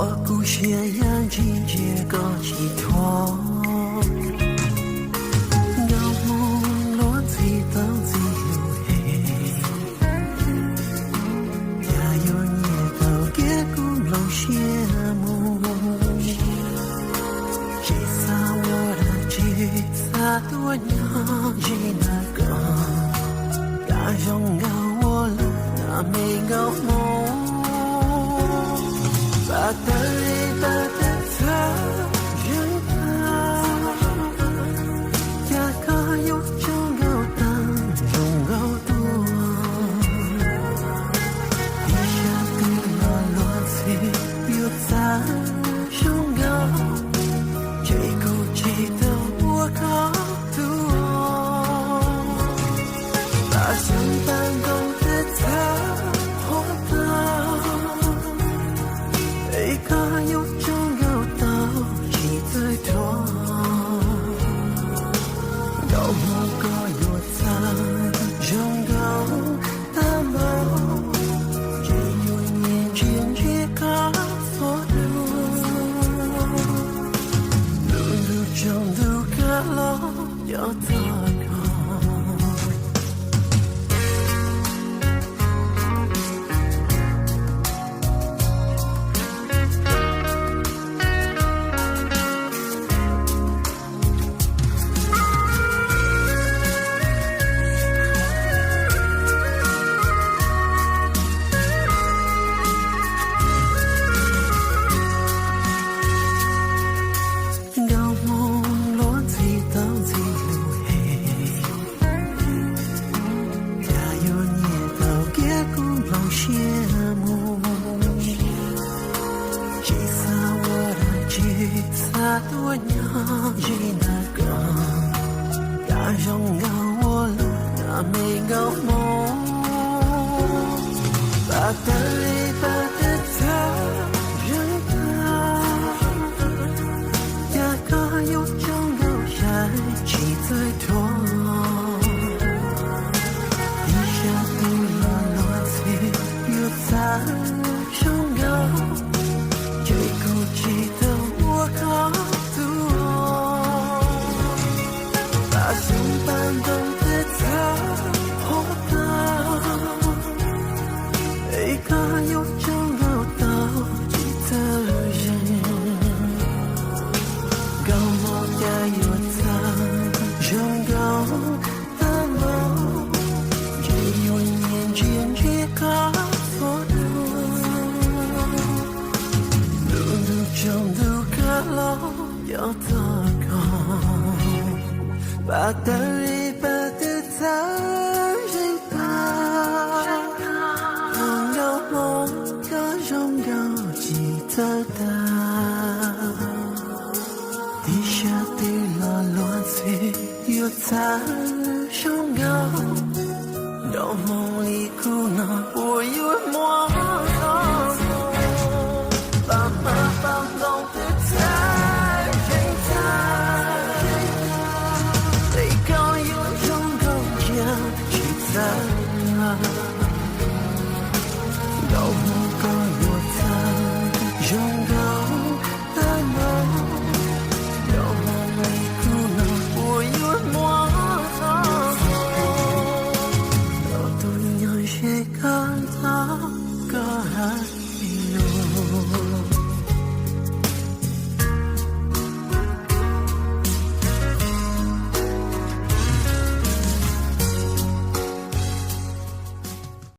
Ua kuv siab yam ntsis ntsia koj tsis thuam, nkauj hmoob luag ntxhi tau ntxhi lus es, cas yuav nyiam tau kiag kuv nplooj siab mus. Tsis xav ua dab tsi, xav tuaj nyob ze ntawm koj, cas zoo nkauj ua luaj me nkauj hmoob. Pab tawg li pab tawg txhawv zeeg tag, cas koj yuav tsaug nkauj tag zoo nkauj tuaj. Ib sab twg los luag ntxhi yuav txawj zoo nkauj, ces kuv tsis tau ua koj tus. Pab xyoob pab ntoo tawg txhawv qhuav tag, es koj yuav tsaug nkauj tau tsis txawj thuam. Nkauj hmoob koj yuav txawj zoo nkauj tag npaum, ces yuav nyiam ntsia ntsia koj txhua lub. Lub ntuj tsaus ntuj kab los cov txog koj. Nkauj hmoob luag ntxhi tau ntxhi lus es, cas yuav nyiam tau kiag kuv nplooj siab mus. Tsis xav ua dab tsi, xav tuaj nyob ze ntawm koj, cas zoo nkauj ua luaj me nkauj hmoob. Pab tawg li pab tawg txhawv zeeg tag, cas koj yuav tsaug nkauj sai tsis txawj thuam. Ib sab twg los luag ntxhi yuav txawj zoo nkauj, ces kuv tsis tau ua koj tus. Pab xyoob pab ntoo tawg txhawv qhuav tag, es koj yuav tsaug nkauj tau tsis txawj zeeg. Nkauj hmoob cas yuav txawj zoo nkauj tag npaum, ces yuav nyiam ntsia ntsia koj txhua lub. Lub ntuj tsaus ntuj kab los cov txog koj, pab tawg li pab tawg txhawv zeeg tag. Nkauj hmoob koj zoo nkauj tsis txawj tag, ib sab twg los luag ntxhi yuav txawj zoo nkauj. Nkauj hmoob li kuv no puas yuav